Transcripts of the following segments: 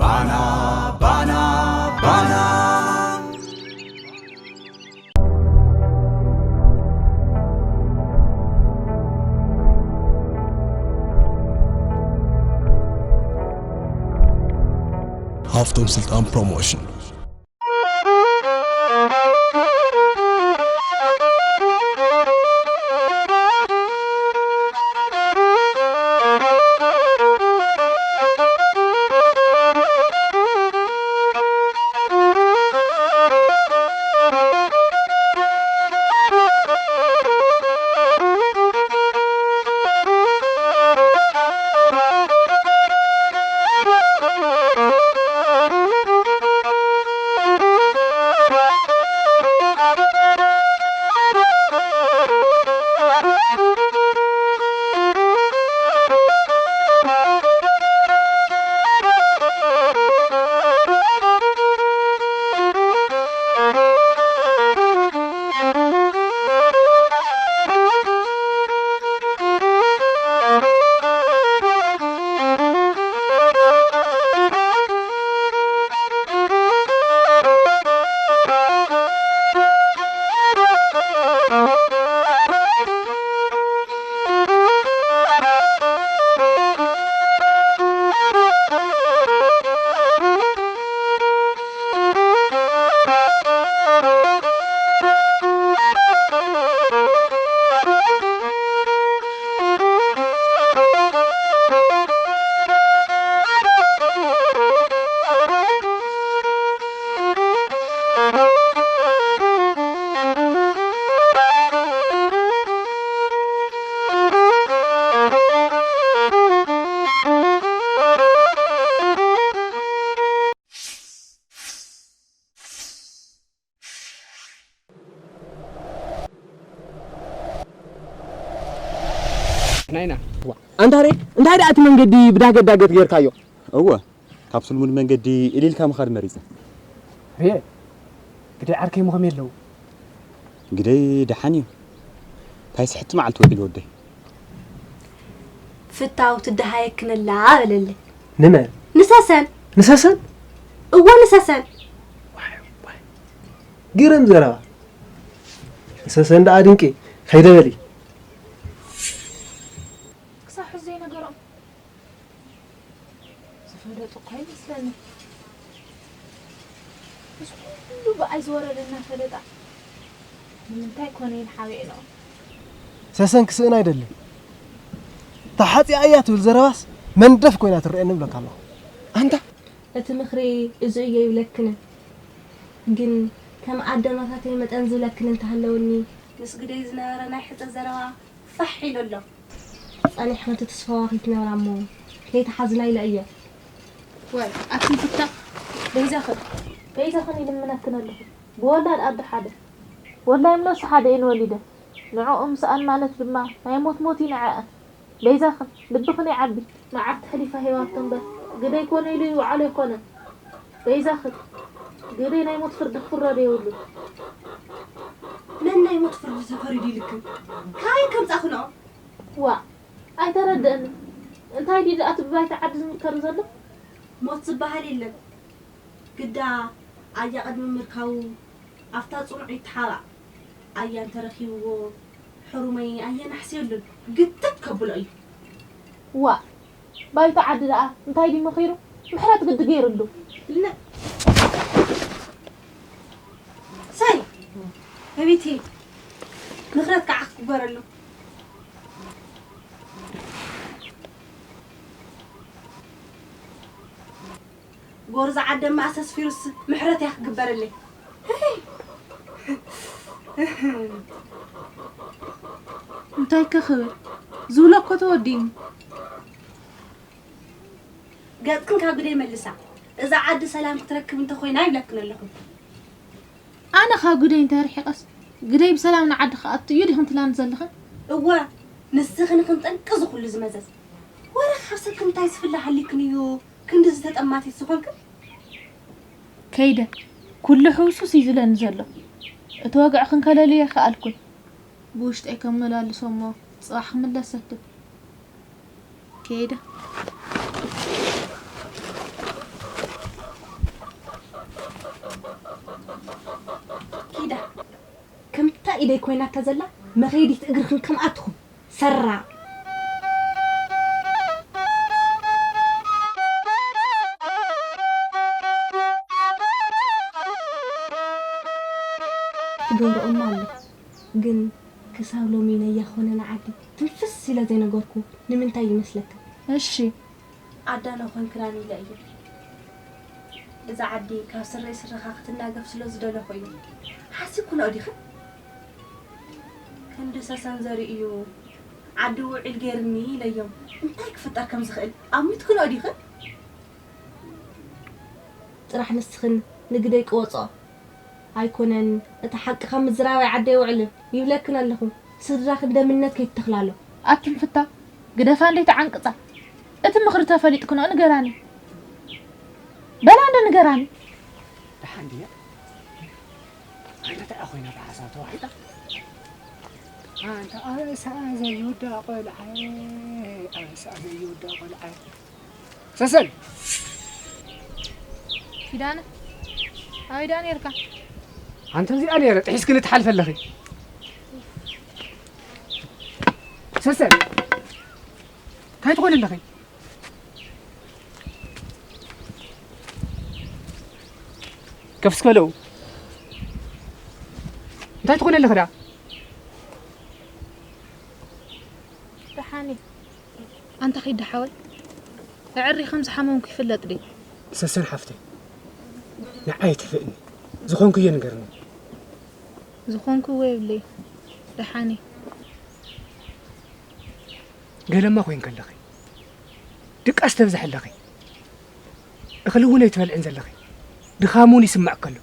ባና ባና ባና። ሃፍቶም ስልጣን ፕሮሞሽን። ናይና። ኣንታ ሬ፣ እንታይ ደኣ እቲ መንገዲ ብዳገት ዳገት ጌርካዮ? እወ፣ ካብ ስልሙን መንገዲ እልልካ ምኻድ መሪጸ። ርየ፣ ግደይ ዓርከይ ምኸም የለዉ። ግደይ ደሓን እዩ። እንታይ ስሕቲ መዓልቲ ወዒሉ ወደይ? ፍታው ትደሃየክን ኣላ በለለይ። ንመን? ንሰሰን። ንሰሰን? እወ ንሰሰን። ግርም ዘረባ። ንሰሰን ደኣ ድንቂ። ከይደ በሊ። ክሳብ ሕዚ ዘይነገሮም ዝፈለጡ እኳ ይመስለኒ። እዚ ኩሉ ብኣይ ዝወረደ እናፈለጣ ንምንታይ ኮነ ኢን ሓቢእንኦም? ሰሰን ክስእን ኣይደልን። ተሓጺኣ እያ ትብል ዘረባስ መንደፍ ኮይና ትረኤኒ እብለካ ኣለኹ። ኣንታ እቲ ምኽሪ እዚ እዮ ይብለክንን ግን ከም ኣደማታተይ መጠን ዝብለክን እንተሃለወኒ ምስ ግደይ ዝነበረ ናይ ሕጸ ዘረባ ፋሕ ኢሉ ኣሎ። ጸኒሕኽን ትትስፈዋ ከይትነብራ እሞ ከይትሓዝና ኢለ እየ። ዋይ ኣቲ ፍታ በይዛኽን በይዛኽን ይልምነክን ኣለኹ ብወላድ ኣደ ሓደ ወላይ እምነሱ ሓደ እየን ወሊደን ንዕኡ ምስኣን ማለት ድማ ናይ ሞት ሞት እዩ ንዐኣን በይዛኽን ልብኽን ይዓቢ። መዓት ተሕሊፋ ሂባቶ እምበር ግደይ ኮነ ኢሉ ይውዓሎ ኣይኮነን። በይዛኽን ግደይ ናይ ሞት ፍርዲ ክፍረዶ የብሉን። መን ናይ ሞት ፍርዲ ተፈሪዱ ኢልክን? ካበይ ከምጻእኽንኦ? ዋእ ኣይተረደኣንን። እንታይ ድዩ ደኣ እቲ ብባይታ ዓዲ ዝምከር ዘሎ? ሞት ዝበሃል የለን። ግዳ ኣያ ቅድሚ ምርካቡ ኣብታ ጽኑዕ ይተሓባእ። ኣያ እንተረኺብዎ ሕሩመይ ኣየናሕስየሉን ግትት ከብሎ እዩ። ዋእ ባይታ ዓዲ ደኣ እንታይ ድዩ መኺሩ ምሕረት ግዲ ገይሩሉ። ለ ሳይ መቤቴ ምኽረት ከዓ ክትግበረሉ። ጎርዞ ዓደማ ኣሰስፊሩስ ምሕረት እያ ክግበረለይ። እንታይ ከ ክብል ዝብሎ እኮ ተወዲኒ። ገጽክን ካብ ግደይ መልሳ። እዛ ዓዲ ሰላም ክትረክብ እንተኾይና ይብለክን ኣለኹ። ኣነ ካብ ግደይ እንታይ ርሒቐስ ግደይ ብሰላም ንዓዲ ክኣቱ እዩ ዲኽን ትላኒ ዘለኽን? እወ ንስኽን ኢኽን ጠንቂ እዚ ኩሉ ዝመዘዝ። ወረ ካብ ሰብክን እንታይ ዝፍለ ሃሊክን እዩ ክንድዚ ተጠማቲት ዝኾንክን? ከይደ ኩሉ ሕውሱስ እዩ ዝለኒ ዘሎ እቲ ወግዕኽን ከለልዮ ኣይከኣልኩን ብውሽጠይ ከመላልሶ እሞ ጽባሕ ክምለስ ዘክብ ከይደ። ኪዳ፣ ከምታ ኢደይ ኮይናታ ዘላ መኸይዲት እግርኽን ከምኣትኹም ሰራ። ትገብርኦማ ኣሎ፣ ግን ክሳብ ሎሚ ነያ ኾነ ንዓዲ ትንፍስ ኢለ ዘይነገርኩ ንምንታይ ይመስለካ? እሺ። ኣዳነ ኮንክናን ኢለ እየ። እዛ ዓዲ ካብ ስረይ ስረኻ ክትናገፍ ስለ ዝደለኹ እዩ። ሓሲብክንኦ ዲኽን? ክንዲ ሰሰን ዘርኢ እዩ። ዓዲ ውዒል ገይርኒ ኢለዮም። እንታይ ክፍጠር ከም ዝኽእል ኣሚትክንኦ ዲኽን? ጥራሕ ንስኽን ንግደይ ቅወጾ። ኣይኮነን፣ እቲ ሓቂ ካብ ምዝራብ ኣይዓዲ ኣይውዕልን ይብለክን ኣለኹ። ስድራኺ ብደምነት ከይትተኽላሎ። ኣትንፍታ፣ ግደፋ እንዴ ተዓንቅጻ። እቲ ምኽሪ ተፈሊጥክንኦ ንገራኒ። በላ እንዶ ንገራኒ። ደሓን ድያ? ኣንታ እንታይ ኮይና ብሓሳብ ተዋሒጣ? ኣንታ ኣበሳ ዘይውዳእ ቆልዓ፣ ኣበሳ ዘይውዳእ ቆልዓ። ሰሰን! ኪዳነ፣ ኣበይ ደኣ ነርካ? ኣንተ እዚኣ ነይረ፣ ጥሒስክኒ ትሓልፊ ኣለኺ። ሰሰን! እንታይ ትኾኒ ኣለኺ? ከፍ እስከ በለው። እንታይ ትኾኒ ኣለኺ ደኣ? ደሓን እየ። ኣንታ ኪዳ ሓወይ፣ ኣዕሪ ከም ዝሓመምኩ ይፍለጥ ድዩ? ሰሰን ሓፍተይ፣ ንዓይ ኣይትፍእኒ። ዝኾንኩዮ ንገርኒ። ዝኾንኩዎ የብለይ። ደሓን እየ። ገለማ ኮይንኪ ኣለኺ። ድቃስ ተብዝሒ ኣለኺ። እኽሊ እውን ኣይትበልዕን ዘለኺ። ድኻም እውን ይስማዕ ከሎ።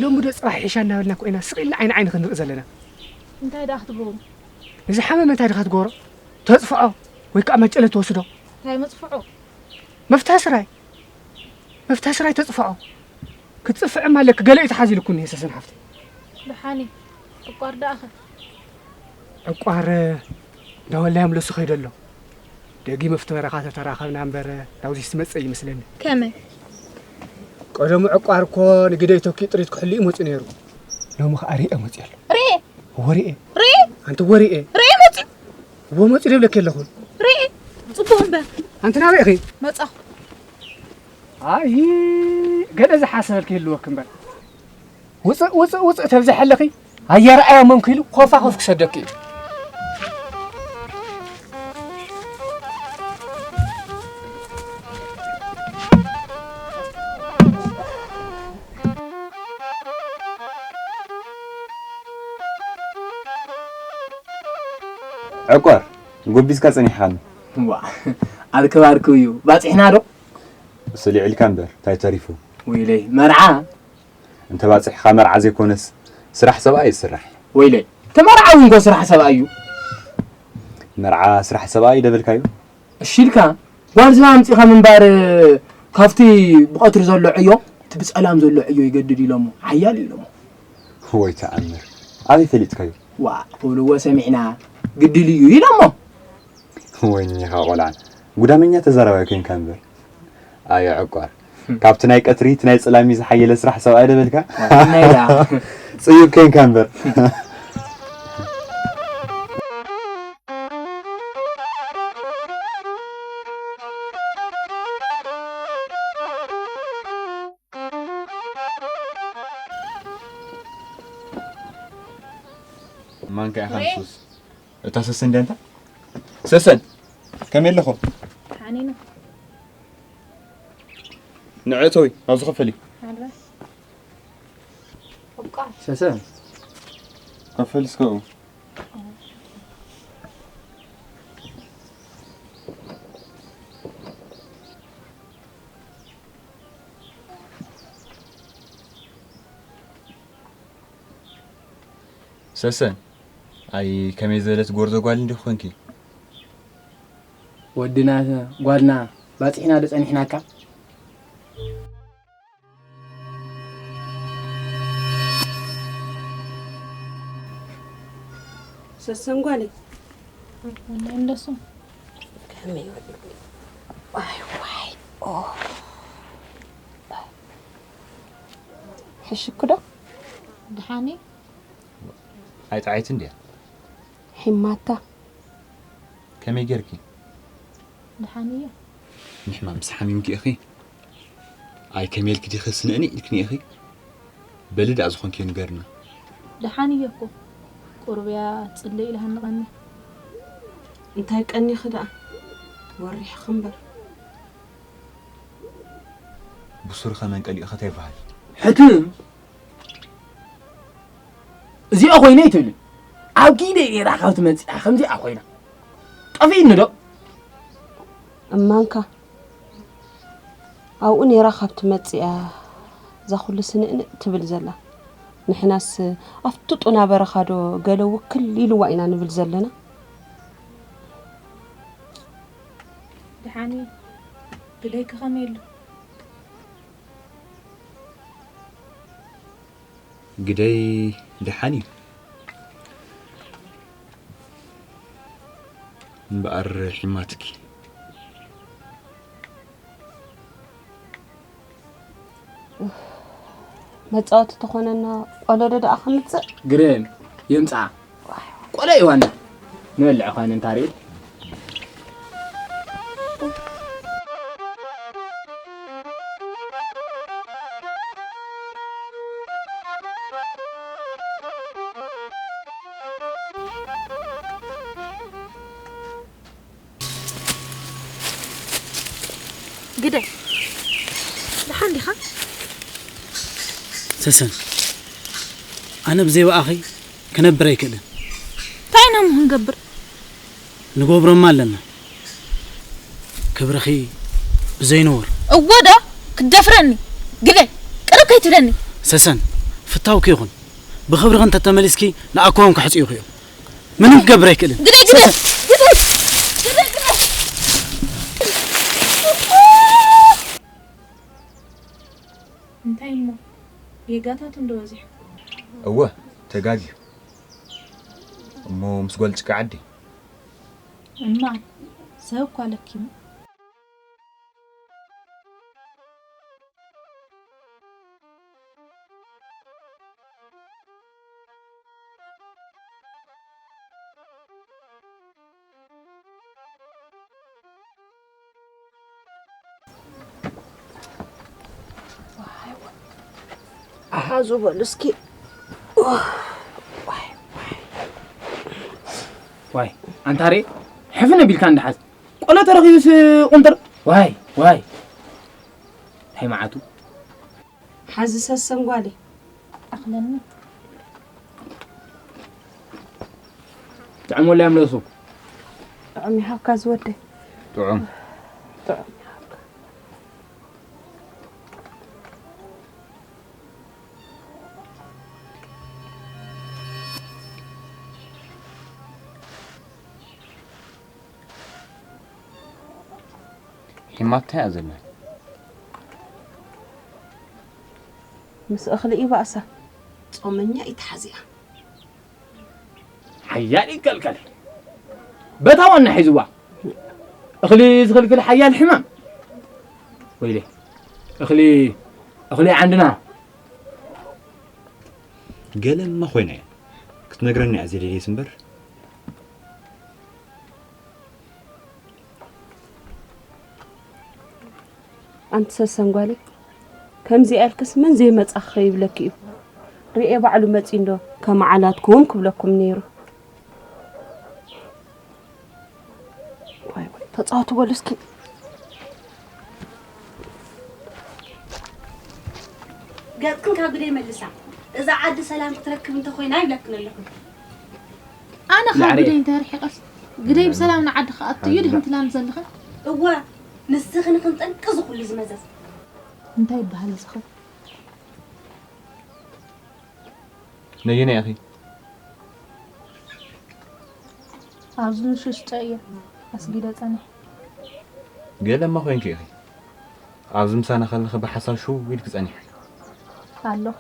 ሎሚ ዶ ጽባሕ ሒሻ እናበልና ኮይና ስቕ ኢልና ዓይኒ ዓይንኺ ንርኢ ዘለና። እንታይ ደኣ ክትገብሩ? ንዝሓመመ እንታይ ድኻ ትገብሮ? ተጽፍዖ ወይ ከዓ መጨለ ትወስዶ። እንታይ መጽፍዖ? መፍትሒ ስራይ። መፍትሒ ስራይ ተጽፍዖ። ክትጽፍዕም ኣለኪ። ገለ እዩ ተሓዚልኩ እኒሄ ሰሰን ሓፍተይ። ደሓን እዩ። ዕቋር ደኣኸ? ዕቋር እንዳወላዮም ለሱ ከይዶ ኣሎ። ደጊም ኣብቲ በረኻ ተተራኸብና እምበር ናብዚስ ዝመጽእ ይመስለኒ። ከመይ? ቀደሙ ዕቋር እኮ ንግደይ ተኪኡ ጥሪት ክሕሉ እዩ መጺኡ ነይሩ። ሎሚ ኸኣ ሪኤ መጺኡ ኣሎ። ሪኤ? እወ ሪኤ። ሪኤ? ኣንቲ እወ ሪኤ። ሪኤ መጺኡ? እወ መጺኡ ደብለኪ ኣለኹ። ሪኤ? ጽቡቕ እምበር። ኣንቲ ናበይ ኢኺ? መጻኹ። ኣይ፣ ገለ ዝሓሰበልኪ ይህልወኪ እምበር። ውጽእ፣ ውጽእ፣ ውጽእ ተብዝሒ ኣለኺ። ኣየረኣዮ መንኩ ኢሉ ኮፋ ኮፍ ክሰደኪ እዩ። ዕቋር፣ ጎቢዝካ ጸኒሕኻኒ። ዋ፣ ኣርክብ ኣርክብ እዩ። ባጺሕና ዶ? ስሊዕ ኢልካ እምበር፣ እንታይ ተሪፉ? ወይለይ፣ መርዓ? እንተ ባጺሕኻ መርዓ ዘይኮነስ፣ ስራሕ ሰብኣይ እዩ ዝስራሕ። ወይለይ፣ እቲ መርዓ እውን እኮ ስራሕ ሰብኣይ እዩ። መርዓ ስራሕ ሰብኣይ ደበልካዩ? እሺ ኢልካ፣ ጓል ዝባ ኣምጺኻ ምንባር፣ ካብቲ ብቐትሪ ዘሎ ዕዮ፣ እቲ ብጸላም ዘሎ ዕዮ ይገድድ ኢሎሞ፣ ሓያል ኢሎሞ። ወይ ተኣምር፣ ኣበይ ፈሊጥካዩ? ዋ፣ ክብልዎ ሰሚዕና፣ ግድል እዩ ኢሎሞ። ወይኒኻ ቆልዓ፣ ጉዳመኛ ተዛራባይ ኮንካ እምበር። ኣየ ዕቋር፣ ካብቲ ናይ ቀትሪ፣ እቲ ናይ ጸላም እዩ ዝሓየለ ስራሕ ሰብኣይ ደበልካ? ዋናይ ደኣ። ጽዩቕ ኮንካ እምበር። ማንካ ኢኻ ሬ። ንሱስ? እታ ሰሰን ድያ እንታ? ሰሰን፣ ከመይ ኣለኹም? ሓኒና። ንዕእተዊ፣ ኣብዚ ክፈል እዩ። ኣልባ። እቋ። ሰሰን። ክፈል እስከ ኣብኡ። ሰሰን፣ ኣይ ከመይ ዝበለት ጎርዞ ጓል እንዲኺ ኮንኪ። ወድና ጓልና ባጺሕና ዶ ጸኒሕናካ? ሰሰን ጓለይ። ወላሂ እንደሱ። ከመይ ወዲቁ? ዋይ ዋይ። ኦ። እሽኩዶ? ደሓኒ? ኣይጠዓይትን ድያ? ሒማታ። ከመይ ጌርኪ? ደሓን እየ። ንሕማምስ ሓሚምኪ ኢኺ? ኣይ ከመይ ኢልኪ ዲኺ ስንእኒ ኢልክኒ ኢኺ? በሊ ደኣ ዝኾንኪ ንገርና። ደሓን እየ እኮ። ቁሩብ እያ ጽልእ ኢላ ሃንቐኒ። እንታይ ቀኒኺ ደኣ? ወሪሕኺ እምበር። ብሱሩ ከመን ቀሊእኺ ተይበሃል። ሕትም። እዚኣ ኮይነ ኣይትብልን። ኣብ ኪደ ነይራ ካብ ትመጽእ እያ ከምዚኣ ኮይና። ጠፊእኒ ዶ? እማንካ ኣብኡ ነይራ ካብ ትመጽእ እያ እዛ ኩሉ ስንእንእ ትብል ዘላ። ንሕናስ ኣብቲ ጡና በረኻ ዶ ገለ ውክል ኢልዋ ኢና ንብል ዘለና። ደሓን እዩ። ግደይ ከ ከመይ ኣሎ? ግደይ ደሓን እዩ። እምበኣር ሒማትኪ። መጻወቲ ተኾነና ቆሎ ዶ ደኣ ከምጽእ? ግደን የምጽኣ። ቆሎ እዩ ዋና። ንበልዕ ኳን እንታሪእ። ግደ። ደሓን ዲኻ? ሰሰን፣ ኣነ ብዘይ ብኣኺ ክነብር ኣይክእልን። እንታይ ኢና እሞ ክንገብር? ንገብሮማ ኣለና። ክብርኺ ብዘይ ነውር። እወ ዶ ክትደፍረኒ? ግደ፣ ቅርብ ከይትብለኒ። ሰሰን፣ ፍታውኪ ይኹን። ብኽብርኺ እንተተመሊስኪ ንኣኮቦም ክሕጽዩኺ እዮም። ምንም ክገብር ኣይክእልን። ግደ፣ ግደ፣ ሰሰን። ግደ፣ ግደ፣ ግደ። እንታይ እሞ ጌጋታት እንዶ በዚሑ? እወ፣ ተጋግዩ። እሞ ምስ ጓል ጭቃ ዓዲ። እማ፣ ሰብ እኳ ለኪሙ። ኣሃዙ በሉ እስኪ። ዋይ፣ ኣንታሬ፣ ሕፍን ኣቢልካ እንዳሓዝ። ቆሎ ተረኺቡስ ቁንጥር። ዋይ፣ ዋይ። እንታይ መዓቱ? ሓዚ ሰሰን ጓለይ። ኣኽለኒ። ጥዕም ወላ ይምለሱ። ጥዑም ይሃብካ ዝወደይ። ጥዑም። ጥዑም ይሃብካ። ሒማታ እያ ዘላ። ምስ እኽሊ እዩ ባእሳ። ጾመኛ ይትሓዝ እያ። ሓያል ይከልከል። በታ ዋና ሒዝዋ። እኽሊ ዝኽልክል ሓያል ሕማም። ወይለ። እኽሊ፣ እኽሊ ዓንድና። ገለማ ኮይና እያ። ክትነግረኒ እያ ዘይደልየስ እምበር። ኣንቲ ሰሰን ጓለይ፣ ከምዚኣ ኢልክስ መን ዘይመጻኺ ይብለኪ እዩ። ርኤ ባዕሉ መጺኡ እንዶ ከመዓላትኩም ክብለኩም ነይሩ። ዋይ ዋይ፣ ተጻወቱ በሉ እስኪ። ገጽክን ካብ ግደይ መልሳ። እዛ ዓዲ ሰላም ክትረክብ እንተኾይና ይብለክን ኣለኹ። ኣነ ካብ ላዕሪ። ግደይ እንታይ ርሒቐስ? ግደይ ብሰላም ንዓዲ ክኣቱ እዩ ድሕን ትላም ዘለኽን? እወ፣ ንስኽን ክንጠንቂ ዝኹሉ ዝመዘዝ። እንታይ ይበሃል እዚ ኸ? ነየናይ ኢኺ? ኣብዚ ንሽሽጠ እየ ኣስጊደ ጸኒሐ። ገለማ ኮይንኪ ኢኺ። ኣብዚ ምሳና ከለኺ ብሓሳብ ሽው ኢልኪ ጸኒሐ። ኣለኹ።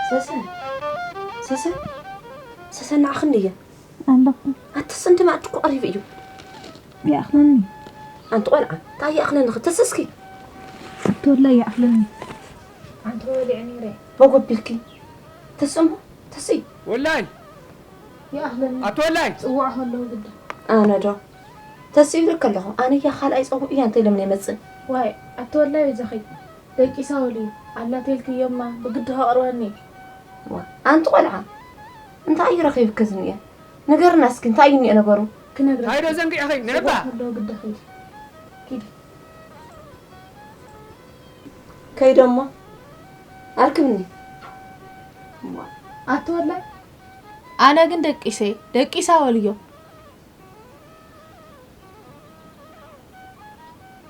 ሰሰን፣ ሰሰን፣ ሰሰናዕኽኒ እየ። ኣለኹ። ኣቲ ስንዲ ማዕድ እኮ ቀሪቡ እዩ። ይኣኽለኒ። ኣንቲ ቆልዓ፣ እንታይ ይኣኽለኒ? ተስእስኪ። ተወላይ ይኣኽለኒ። ኣንቲ ወሊዐ ነይረ። መጎቢልኪ። ተስእሞ፣ ተስኢ። ወላይ። ይኣኽለኒ። ኣቲ ወላይ። ጽዋዕ ከለዉ ግዲ። ኣነ ዶ? ተስኢ ይብልክ ኣለኹ። ኣነ እያ ካልኣይ ጸውዕ እያ እንተ ኢሎም ነይመጽእ። ዋይ፣ ኣቲ ወላይ በጃኺ። ደቂሳ ወልዩ። ኣላቴልክዮማ፣ ብግዲ ከቕርበኒ። ዋ፣ ኣንቲ ቆልዓ። እንታይ እዩ ረኺብኪ ዝኒኤ? ንገርና እስኪ፣ እንታይ እዩ እኒኤ ነገሩ? ክነግረኪ። ሃይዶ ዘንጊዕኺ፣ ንዕባ። ጽቡቕ ከሎ ግዲ ኺዲ። ኪዲ። ከይደ እሞ ኣርክብኒ። እሞ ኣቲ ወላይ፣ ኣነ ግን ደቂሰ፣ ደቂሳ ወልዮ።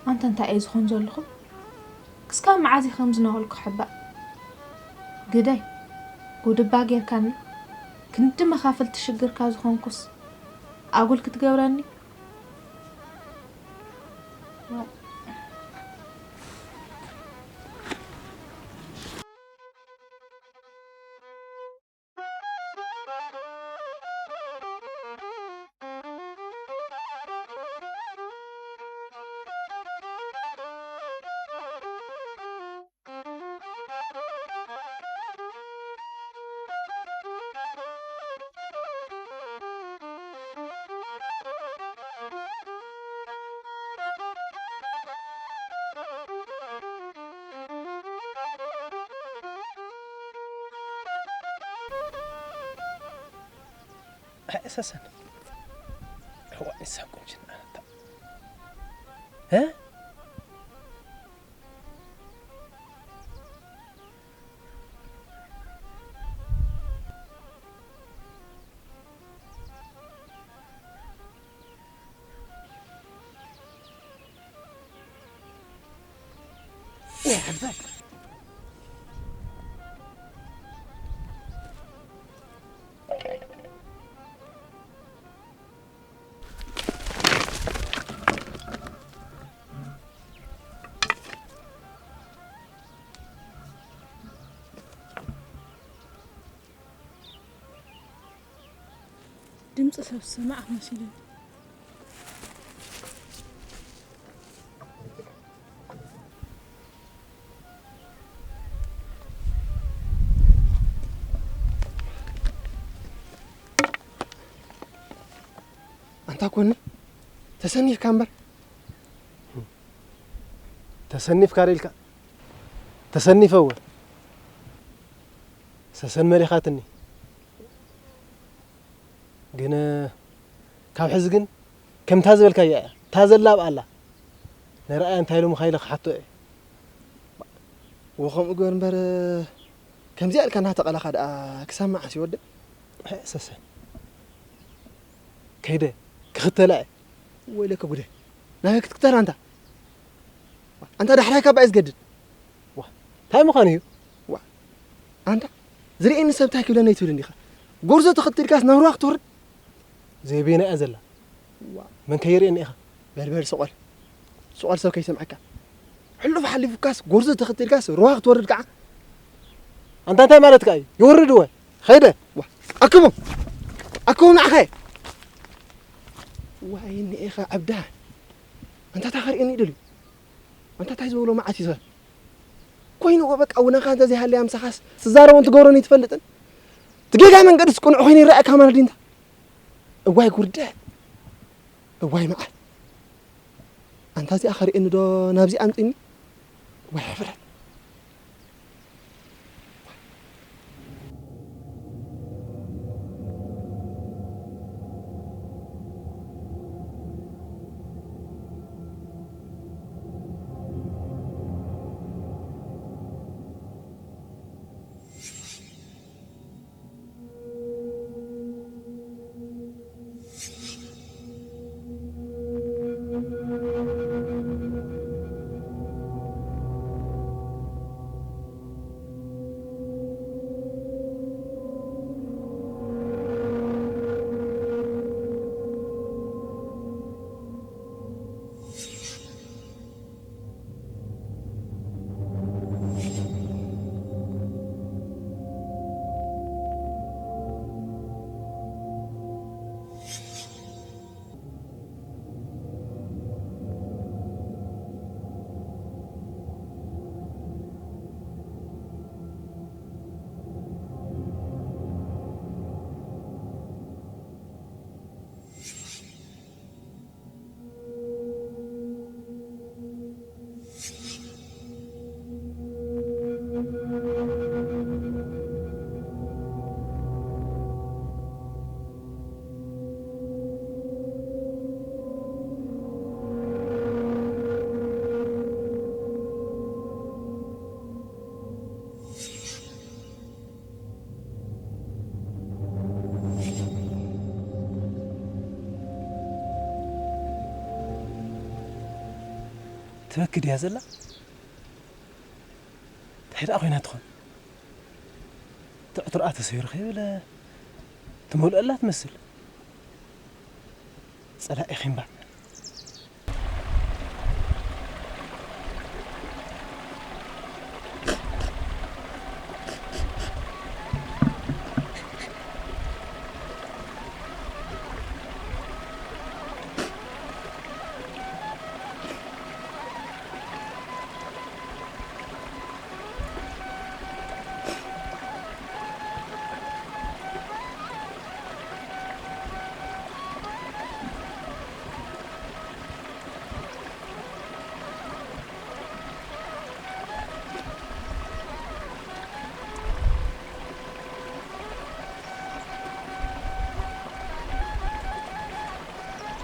ኣንተ እንታይ እየ ዝኾን ዘለኹ? ክስካብ መዓዝ እየ ከምዚ እናበልኩ ክሕባእ? ግደይ፣ ጉድባ ጌርካኒ፣ ክንዲ መኻፍልቲ ሽግርካ ዝኾንኩስ፣ ኣጉል ክትገብረኒ? ሰሰን። እዋ፣ ንሳ ቁንጅና ኣታ። እ? ድምፂ ሰብ ዝሰማዕኩ መሲሉኒ። ኣንታ ኮኒ፣ ተሰኒፍካ እምበር። ተሰኒፍካ ዶ ኢልካ? ተሰኒፈ እወ። ሰሰን መሪኻትኒ። ግን፣ ካብ ሕዚ ግን ከምታ ዝበልካያ እያ። እታ ዘላ ኣብኣ ኣላ። ንርኣያ እንታይ ኢሎምኻ ኢለ ክሓቶ እየ። ወኸምኡ ግበር እምበር፣ ከምዚኣ ኢልካ እናተቐለኻ ደኣ ክሳብ መዓስ እዩ ወደይ? ሰሰን። ከይደ ክኽተላ እየ። ወይለከ ጉደ። ናበይ ክትክተል ኣንታ? ኣንታ ዳሕራይ ካባይ ዝገድድ። ዋ፣ እንታይ ምዃኑ እዩ? ዋ፣ ኣንታ ዝርእየኒ ሰብ እንታይ ክብለኒ ኣይትብልን ዲኻ? ጎርዞ ተኸቲልካስ ናብ ሩባ ክትወርድ? ዘይበይና እያ ዘላ። ዋ። መን ከይርእየኒ ኢኻ? በል፣ በል፣ ስቆል። ስቆል ሰብ ከይሰምዐካ። ሕሉፍ ሓሊፉካስ ጎርዞ ተኸቲልካስ ሩባ ክትወርድ ከዓ? ኣንታ እንታይ ማለትካ እዩ? ይወርድ እወ። ኸይደ። ዋ፣ ኣክቦም። ኣክቦም ንዓኸ። ዋይ፣ እኒኤኻ ዕብዳ። ኣንታ እንታይ ከርእየኒ ይደልዩ? ኣንታ እንታይ ዝበሎ መዓት እዩ ዘ-? ኮይኑ እኮ በቃ ውነኻ እንተዘይሃለያ ምሳኻስ ትዛረቦን ትገብሮን ኣይትፈልጥን። እቲ ጌጋ መንገድስ ቅኑዕ ኮይኑ ይረኣየካ ማለት ድዩ እንታ? እዋይ ጉርደ። እዋይ መዓት። ኣንታ እዚኣ ከርእየኒ ዶ ናብዚ ኣምፂኒ? እዋይ ሕፍረት። ትበኪ ድያ ዘላ? እንታይ ደኣ ኮይና ትኾን? እቲ ዕትሮኣ ተሰይሩ ከይበለ ትመልኦ ኣላ ትመስል። ጸላኢኺ እምበኣር።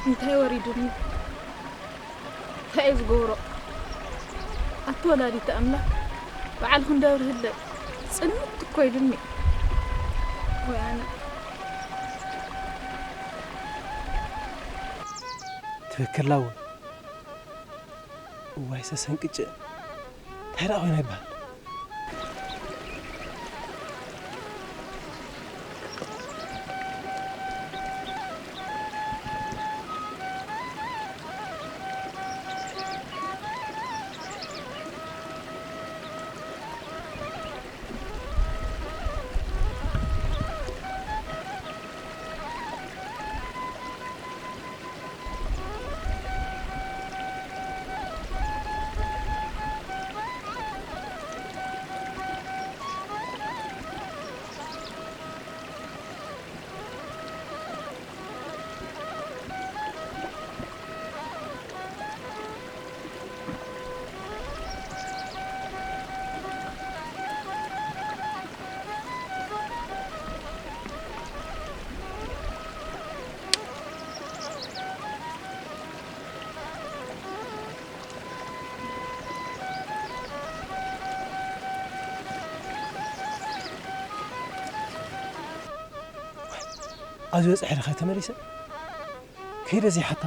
እንታይ ወሪዱኒ? እንታይ እየ ዝገብሮ? ኣቲ ወላዲተ ኣምላኽ፣ በዓልኹ እንዳብርህለይ፣ ጽንት እኮ ኢሉኒ። ወይ ኣነ። ትብክላ እውን። እዋይ ሰሰንቅጭ። እንታይ ደኣ ኮይና ይበሃል? ኣብዚ በጽሐ ዲኸ ተመሊሰ? ከይደ ዘይሓታ?